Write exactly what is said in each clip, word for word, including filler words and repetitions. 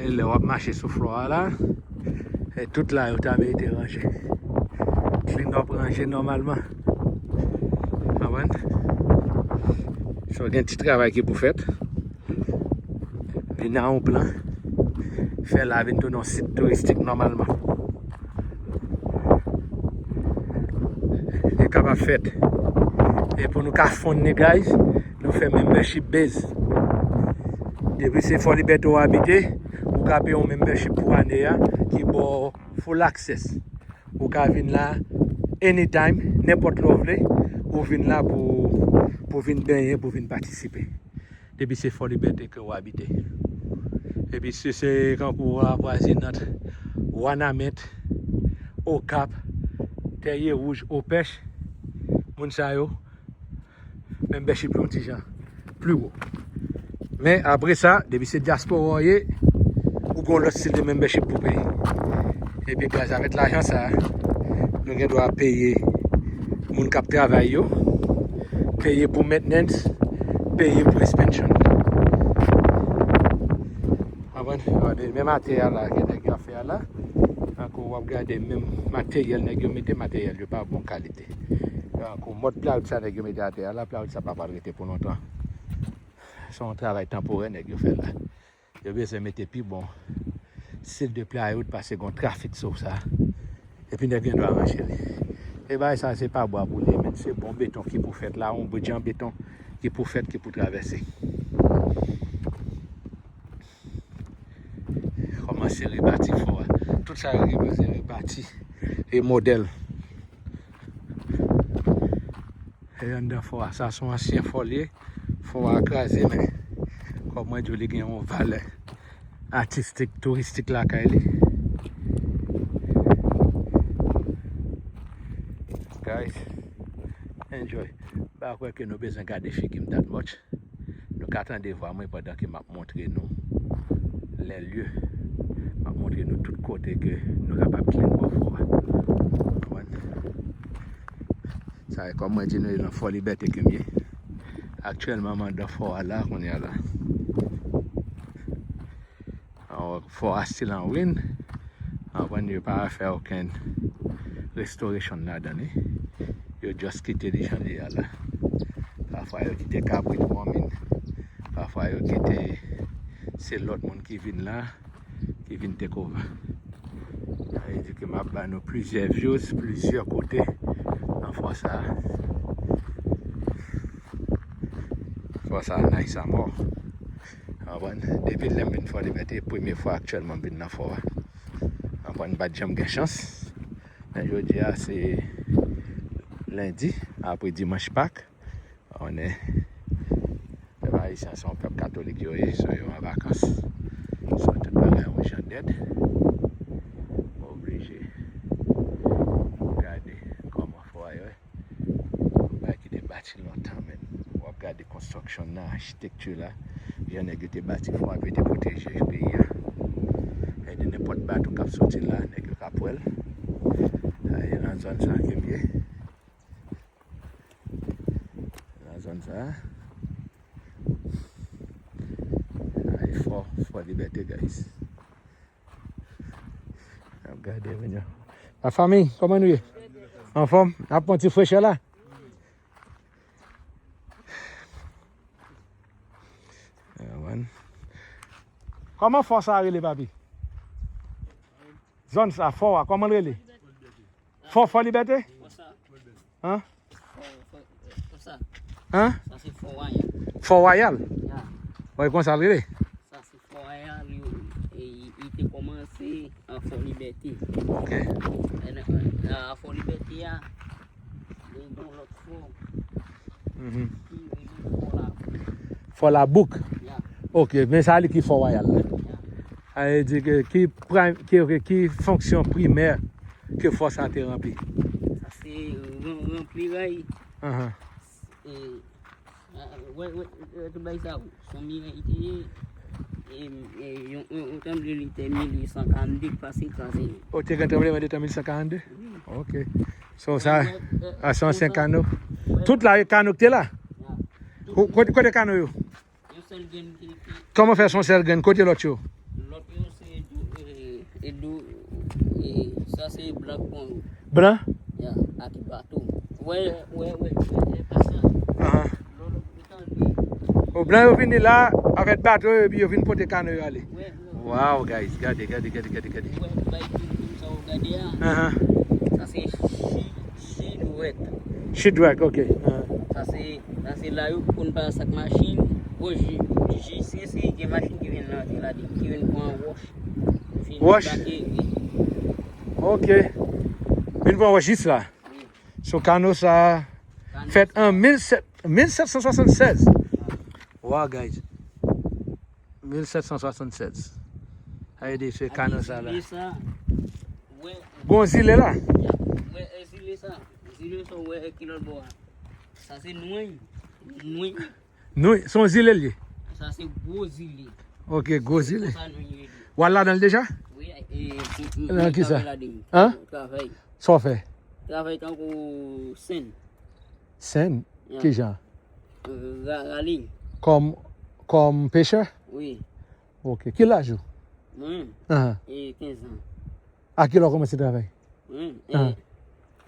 E lè w ap mache sou flò a la, e tout la yo ta merite ranje. Clean up, ranje nòmalman. Konprann? So, gen ti travay ki pou fèt. Vin a yon plan. Fè la vin tounen yon sit touristik nòmalman. Li kapab fèt. E pou nou ka fund li, guys, nou fè membership base. Depi se Fò Libète w abite, ou ka peye yon membership pou ane a ki ba w full access. Ou ka vin la anytime, nenpòt lè w vle, ou vin la pou, pou vin benyen, pou vin patisipe. Depi se Fò Libète ke w abite. Epi si se kankou Lavoisinant, Wanament, Okap, Tèye Wouj, Opèch, moun sa yo, membership yon ti jan pli wo. Men apre sa, depi se dyaspora w ye, ou gen yon lòt stil de membership pou peye. Epi gaz avèk lajan sa, nou gen dwa peye moun k ap travay yo, peye pou maintenance, peye pou expansion. Konprann? Gade, menm atè a la, gen nèg yo ap fè a la. Tankou w ap gade menm materyèl nèg yo mete, materyèl yo pa bon kalite. Tankou mòd plywood sa nèg yo mete atè a la, plywood sa pa pral rete pou lontan. Se yon travay tanporè nèg yo fè la. Yo bezwen mete pi bon stil de plywood paske gon trafik sou sa. Epi nèg gen dwa ranje li. E bagay sa se pa bwa pou li ye, men se bon beton ki pou fèt la, yon bridge an beton ki pou fèt, ki pou travèse. Kòmanse rebati fò a. Tout sa yo kòmanse rebati. E modèl. E anndan fò a. Sa se yon ansyen fò li ye. Fò a kraze, men kòm mwen di w, li gen yon valè atistik, touristik lakay li. Guys, enjoy. M pa kwè ke nou bezwen gade figi m that much. Nou ka tande vwa mwen pandan ke m ap montre nou lè lye. M ap montre nou tout kote ke nou kapab clean bò fò a. Konprann? Sa e kòm mwen di nou, e nan Fò Libète ke m ye. Aktyèlman, m anndan fò a la, kounye a la. Fò a still an ruin. Konprann, yo pa fè okenn restoration ladan li. Yo just kite li jan li ye a la. Pafwa yo kite kabrit vòmin. Pafwa yo kite se lòt moun ki vin la, ki vin take over. Sa vle di ke m ap ba nou plizyè views, plizyè kote nan fò sa. Fò sa nice a mò. Konprann? Depi lè m vin Fò Libète, premye fwa aktyèlman m vin nan fò a. Konprann? M pa t janm gen chans. Men jodi a se lendi, apre dimanch Pak. Konnen, pèp ayisyen se yon pèp katolik yo ye, so yo an vakans. So tout bagay yon jan dèd. Oblije gade kòman fò a ye. Yon bagay ki te bati lontan, men w ap gade construction nan, achitekti la, jan nèg yo te bati fò a pou yo te pwoteje peyi a. Sa vle di nenpòt bato k ap soti la, nèg yo ka pran l. Sa e nan zòn sa ke m ye. Nan zòn sa. Sa e fò, Fò Libète, guys. N ap gade, menm. Lafanmi, kòman nou ye? Anfòm? N ap pran ti frechè la? Kòman fò sa rele, papi? Zòn sa, fò a, kòman l rele? Fò, Fò Libète? Fò sa. An? Fò, fò, fò sa. An? Sa se Fò Wayal. Fò Wayal? Ya. Wè konsa l rele? Sa se Fò Wayal, yo, e, li te kòmanse an Fò Libète. Ok. E nan, nan, a Fò Libète a, gen yon lòt fò ki rele Fò Labouk. Fò Labouk? Ya. Ok, men sa li ki Fò Wayal la. Ya. Sa vle di ke ki prime, ki, ki, ki fonksyon primè ke fò sa te ranpli? Sa se ran-, ranpli ray. Ahan. E, a, wè, wè, wè, tout bagay sa, son miray te ye. E, e, yon, yon, yon tranblemanntè mil uit san karannde k pase kraze li. O, te gen tranblemanntè mil uit san karannde? Wi. Ok. So, sa, wè, wè, a, se ansyen kano. Wè. Tout la, e kano ki te la? Ya. Ko-, kote, kote kano yo? Yon sèl grenn ki rete. Kòman fè se yon sèl grenn? Kote lòt yo? Lòt yo, e dou, e, sa se blan k pran yo. Blan? Ya, ak bato. Wè, wè, wè, wè, wè, pa sa. Ahan. Lò, lò, ou tande. O, blan yo vini la avèk bato yo, epi yo vin pote kano yo ale. Wè, wè. Wow, guys, gade, gade, gade, gade, gade. Wè, bay tou, tou sa ou gade a. Ahan. Sa se chi-, chidwèk. Chidwèk, ok. Ahan. Sa se, sa se la yo konn pa sa k machin. Bon, ji-, jis se, se gen machin ki vin nan, ki la, ki vin pran wòch. Vin wòch? Debake, wi. Ok. Vin pran wòch jis la. Wi. So, kano sa a fèt an mil sèt, mil sèt san swasannsèz. Wow, guys. Mil sèt san swasannsèz. Sa vle di se kano sa la. Zile sa, wè. Gon zile la? Wè, e zile sa. Zile sa, wè, e ki lòt bò a. Sa se nwany. Nwany. Nou, se yon zile l ye? Sa se gwo zile. Ok, gwo zile. Konsa nou ye li. W al ladan l deja? Wi, e, m, m, nan ki sa? Travay ladan. An? Travay. Sa w fè? Travay tankou sèn. Sèn? Ya. Ki jan? Ra-, rale. Kòm, kòm pechè? Wi. Ok. Ki laj ou? Mwen? Ahan. E kenz an. A ki lè w kòmanse travay? Mwen? Ah.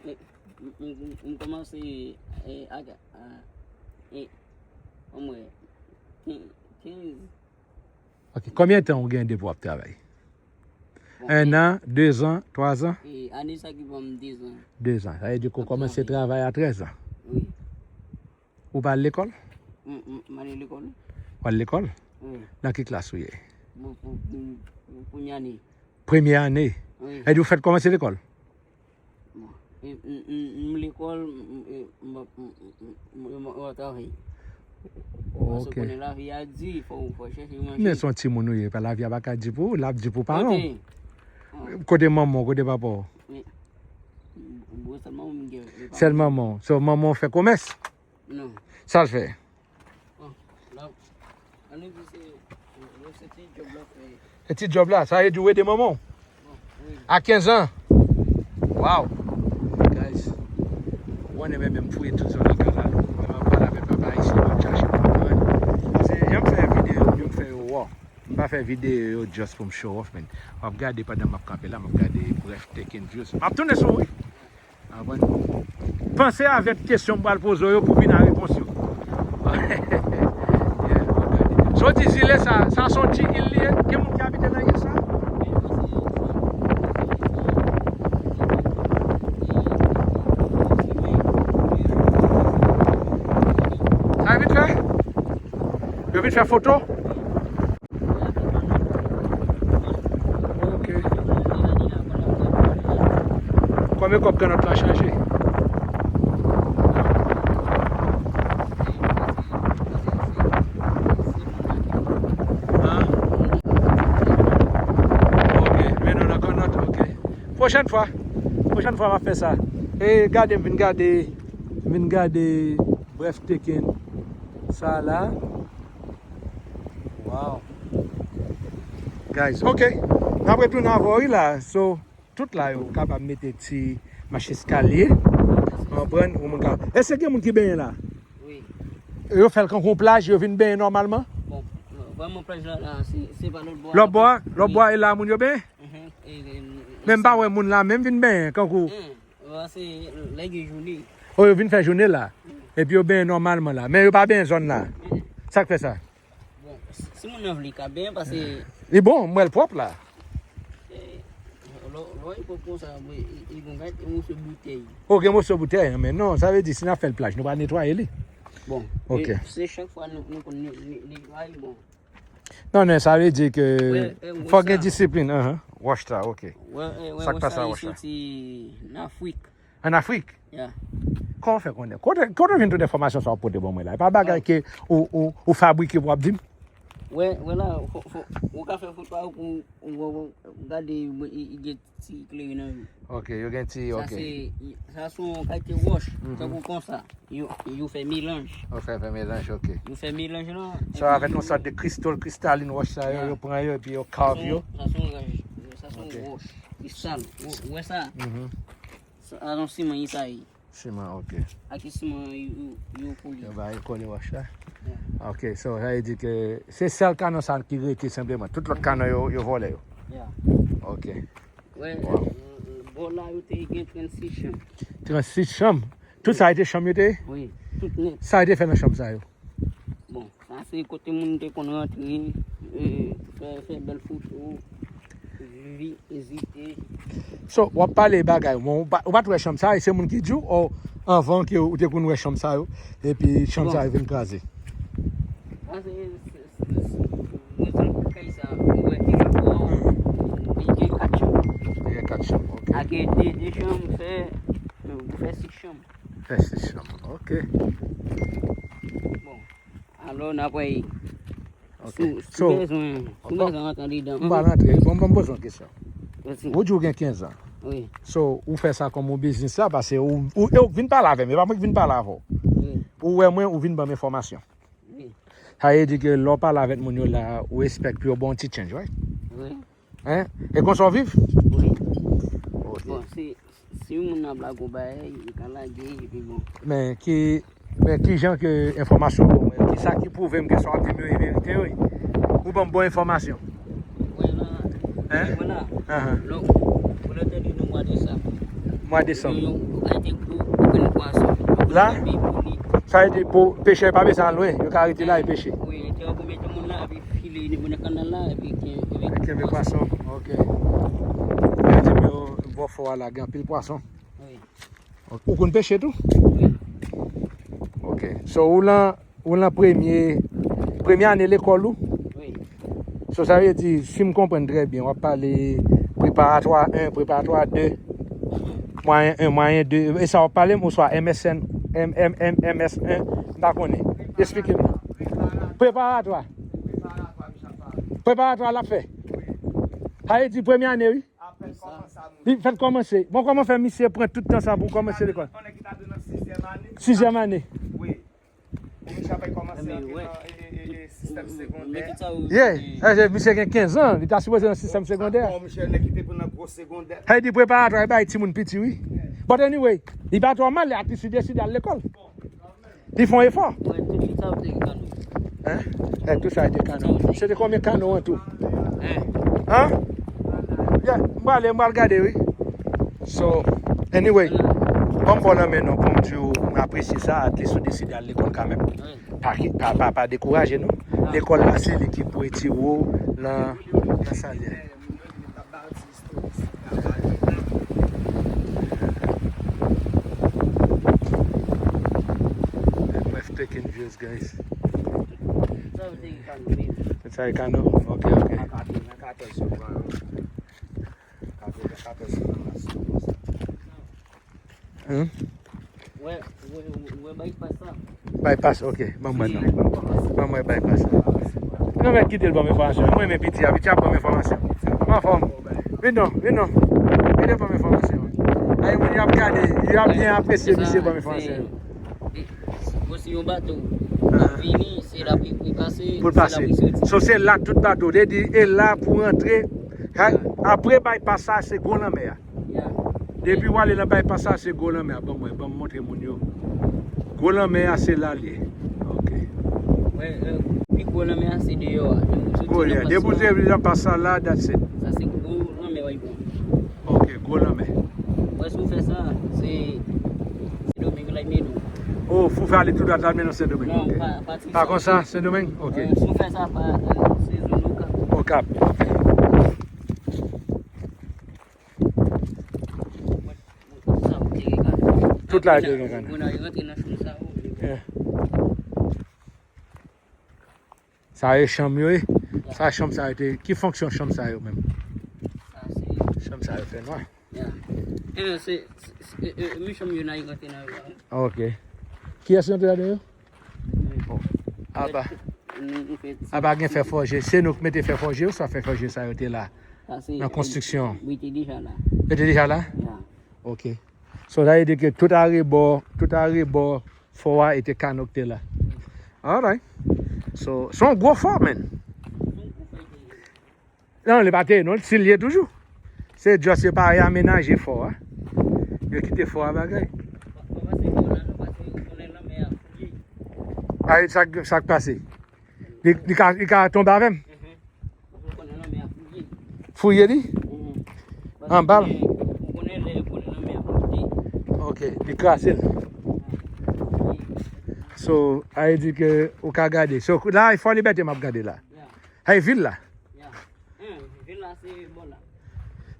E, e, m, m, m, m kòmanse, e, a, a, e, anmwe, ken-, kenz. Ok, konbyen tan ou gen depi w ap travay? Bon, en an, de zan, twa zan? E, ane sa ki ban m de zan. De zan. Sa vle di ke w kòmanse travay a trèz an? Wi. Ou pa al lekòl? M, m, m ale lekòl. W al lekòl? Wi. Nan ki klas ou ye? Bon, pou, pou, pou premye ane. Premye ane? Wi. Sa vle di ou fèk kòmanse lekòl? Bon, m, m, m, m lekòl, m, m, m, m, m, m, m, m, m travay. Paske konnen lavi a di, fò, fò chèche manje. Men se yon timoun ou ye, pa lavi a pa ka di pou ou, l ap di pou paran w. Kote manman w, kote papa w? Bon, sèl manman m gen. Sèl manman w. So, manman w fè komès? Non. Sa l fè? Bon, la, ann di se, se ti djòb la fè. Se ti djòb la, sa vle di ou ede manman w? Bon, wi. A kenz an? Wow! Guys, ou konnen mwen menm fouye tout zòn lakay la. Mwen m ap pale avèk papa isit, m ap chache konprann. Paske jan m fè videyo, jan m fè yo raw. M pa fè videyo yo just pou m show off, men. W ap gade pandan m ap kanpe la, m ap gade breathtaking views. M ap tounen sou ou, wi. Avan. Panse avèk kesyon m pral poze w yo pou vin a repons yo. Yeah, m ap gade. So w di zile sa, sa se yon ti il li ye? Gen moun ki abite nan il sa? Sa vin fè? Yo vin fè foto? Ok. Konbyen kòb kannòt la chaje? An? Ok, men nou nan kannòt, ok. Pwochèn fwa. Pwochèn fwa m ap fè sa. E gade m vin gade, vin gade breathtaking sa la. Wow. Guys, ok. N ap retounen avè w wi la. So, tout la yo kapab mete ti mach eskalye. Konprann? Ou moun ka. Èske gen moun ki benyen la? Wi. Yo fè l kankou yon plaj, yo vin benyen nòmalman? Bon, vrèman plaj la, la, se, se pa lòt bò a. Lòt bò a? Lòt bò a, e la moun yo benyen? Mhm. E, e, e, men m pa wè moun la menm vin benyen, kankou. Paske lè gen jounen. O, yo vin fè jounen la. Epi yo benyen nòmalman la. Men yo pa benyen zòn la. Sa k fè sa? Bon, si, si moun nan vle, ka benyen, paske li bon, m wè l pwòp la. E, lò, lò e pwòp konsa, bon, e, e gon gad, e moso boutèy. O, gen moso boutèy, men non, sa vle di, si n ap fè l plaj, nou pa netwaye li. Bon, ok. E, se chak fwa nou, nou konn ne-, ne-, netwaye, bon. Non, non, sa vle di ke fòk gen disiplin, ahan. Wòch sa, ok. Sa k pa sa wòch sa? Soti nan Afrik. An Afrik? Ya. Kòman w fè konnen? Kote, kote w jwenn tout enfòmasyon sa w ap pote ban mwen la? E pa bagay ke ou, ou, ou fabrike pou w ap di m? Wè, wè la, fò, fò, ou ka fè foto a pou ou, ou, ou gade, i, i gen ti kleren nan yo. Ok, yo gen ti, ok. Sa se, sa se yon kalite wòch, tankou konsa. Yo, yo fè melanj. Yo fè, fè melanj, ok. Yo fè melanj lan. Sa avèk yon sòt de kristòl, kristalin wòch sa yo, yo pran yo, epi yo carve yo. Sa se yon, sa se yon wòch, kristal. Ou, ou wè sa? Sa se yon siman Izayi. Siman, ok. Ak siman yo, yo, yo kole. Yo ba yo kole wòch la. Ok, so, sa vle di ke se sèl kanon sa ki rete senpleman. Tout lòt kanon yo, yo vòlè yo. Ya. Ok. Wè, bò la yo te gen trannsis chanm. Trannsis chanm? Tout sa yo te chanm yo te ye? Wi, tout nèt. Sa yo te fè nan chanm sa yo? Bon, sa se kote moun te konn rantre, e, fè, fè bèl foto, vizite. So, w ap pale bagay, bon, ou pa, ou pa t wè chanm sa, e se moun ki di w, o, anvan ke ou te konn wè chanm sa yo, epi chanm sa yo vin kraze. Sa se, se, se, se, mwen sot kay sa, mwen wè ki rapò, li gen kat chanm. Li gen kat chanm, ok. Ak de, de chanm, fè, fè sis chanm. Fè sis chanm, ok. Bon, alò, n ap wè. Ok. Si, si w bezwen, si w bezwen rantre andedan. M pa rantre. Bon, bon, m poze yon kesyon. Ou di w gen kenz an. Wi. So, ou fè sa kòm yon biznis la, paske ou, ou, ou vin pale avè m, e pa mwen ki vin pale avè w. Wi. Ou wè mwen, ou vin ban m enfòmasyon. Wi. Sa vle di ke lè w pale avèk moun yo la, ou expect pou yo ba w yon ti change, right? Wi. Hein? E konsa w viv? Wi. Ok. Bon, si, si yon moun nan ap lage yon bagay, li ka lage, epi bon. Men ki, men ki jan ke enfòmasyon w ban mwen? Kisa ki pwouve m ke sa w ap di m yo e verite, wi? Ou ban m bon enfòmasyon. Mwen la. Hein? Mwen la. Ahan. Lò, pou lè te di nou mwa desanm. Mwa desanm. Yo, yo pa te gwo, okenn pwason. La? Sa vle di pou pechè pa bezwen al lwen, yo ka rete la e peche. Wi, te yo pou mete moun la, epi file nan kanal la, epi ken-, epi kenbe pwason. Ok. Yo di m yo, bò fò a la, gen anpil pwason. Wi. Ok. Ou konn peche tou? Wi. Ok. So, ou lan, ou lan premye, premye ane lekòl ou? Wi. So, sa vle di, si m konprann trè byen, w ap pale preparatwa en, preparatwa de, mwayen en, mwayen de, e sa w ap pale m, oswa M S N, M, M, M, M S en, m pa konnen. Esplike m. Preparatwa. Preparatwa l ap fè. Sa vle di premye ane, wi. Li fèk kòmanse. Bon, kòman fè misye pran tout tan sa pou kòmanse lekòl? Sizyèm ane. Wi. Pou misye ap kòmanse antre nan, e, e, e, e, sistèm segondè. Yeah, e, misye gen kenz an, li ta sipoze nan sistèm segondè. Bon, misye nèg ki te pran nan gwo segondè. Sa vle di preparatwa, e bay timoun piti, wi. But anyway, li pa twò mal, at least li deside al lekòl. Li fè yon efò. Mwen, tout sa yo te gen kano. Hein? Eh, tout sa yo te kano. Se te konbyen kano an tou? Hein? Hein? Yeah, m prale, m pral gade, wi. So, anyway, ban m ba w lanmen non, pou m di w, m apresye sa, at least ou deside al lekòl kanmenm. Wi. Pa ki, pa, pa, pa dekouraje non. Ah. Lekòl la, se li ki pou etire w nan, nan sa l ye. Breathtaking views, guys. Sa yo te gen kano menm. Sa e kano? Ok, ok. Nan katòz yo pran yo. Katòz yo pran yo. Hein? Wè, wè, wè, bypass sa. Bypass, ok. Ban mwen non. Ban mwen bypass. Non, men kite l ban m enfòmasyon. Mwen, men piti a, piti a ban m enfòmasyon. Anfòm. Vin non, vin non. Vin ban m enfòmasyon. Ay, moun y ap gade, y ap byen apresye misye ban m enfòmasyon. Bon, si yon bato ap vini, se la pou l pase, pou l pase. So, se la tout bato. Li di, e la pou rantre. Apre bypass sa, se gwo lanmè a. Ya. Depi w ale nan bypass sa, se gwo lanmè a. Ban mwen, ban m montre moun yo. Gwo lanmè a, se la l ye. Ok. Wè, e, pi gwo lanmè a, se deyò a. Gwo, yeah. Depi w te vin nan pas sa la, that's it. Sa se gwo lanmè w ap pran. Ok, gwo lanmè. Wè, si w fè sa, se Sendomeng l ap mennen w. Oh, fou fè ale tou dwat la, mennen w Sendomeng. Non, ok. Pa, pa ti sa. Pa konsa, Sendomeng? Ok. Wè, si w fè sa, pa, e, se zòn Okap. Okap, ok. Tout la te gen kano. Tout la te gen kano. Moun al rantre nan chanm sa yo. Yeah. Sa e chanm yo ye? Yeah. Sa chanm sa yo te, ki fonksyon chanm sa yo menm? Sa se chanm sa yo fè nwa. Yeah. E, se, se, se, e, e, men chanm yo nan rantre nan yo. Ok. Kiyès rantre ladan yo? Apa, apa gen fè fòje. Se nou k mete fè fòje yo, sa fè fòje sa yo te la nan konstriksyon an? Wi, te deja la. Yo te deja la? Ya. Ok. So, sa vle di ke tout arebò, tout arebò fò a, e te kano k te la. Alright. So, se yon gwo fò, man. Non, li pa te ye, non, si l ye toujou. Se just yo pa reamenaje fò a. Yo kite fò a bagay. A, sa, sa k pase? Li, li ka, li ka tonbe avè m? Fouye li? Anba l? Ou konnen lè vole nan men ap monte. Ok, li kraze l. So, a vle di ke ou ka gade. So, la, e Fò Libète m ap gade la. Ay, vil la. Vil la se bò la.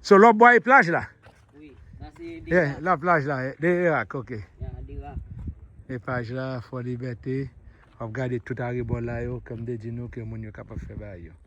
So, lòt bò e plaj la. Wi, sa se de. Yeah, la plaj la, eh, de rak, ok. Yeah, de rak. E plaj la, Fò Libète. W ap gade tout arebò la yo, kòm te di nou ke moun yo kapab fè bagay yo.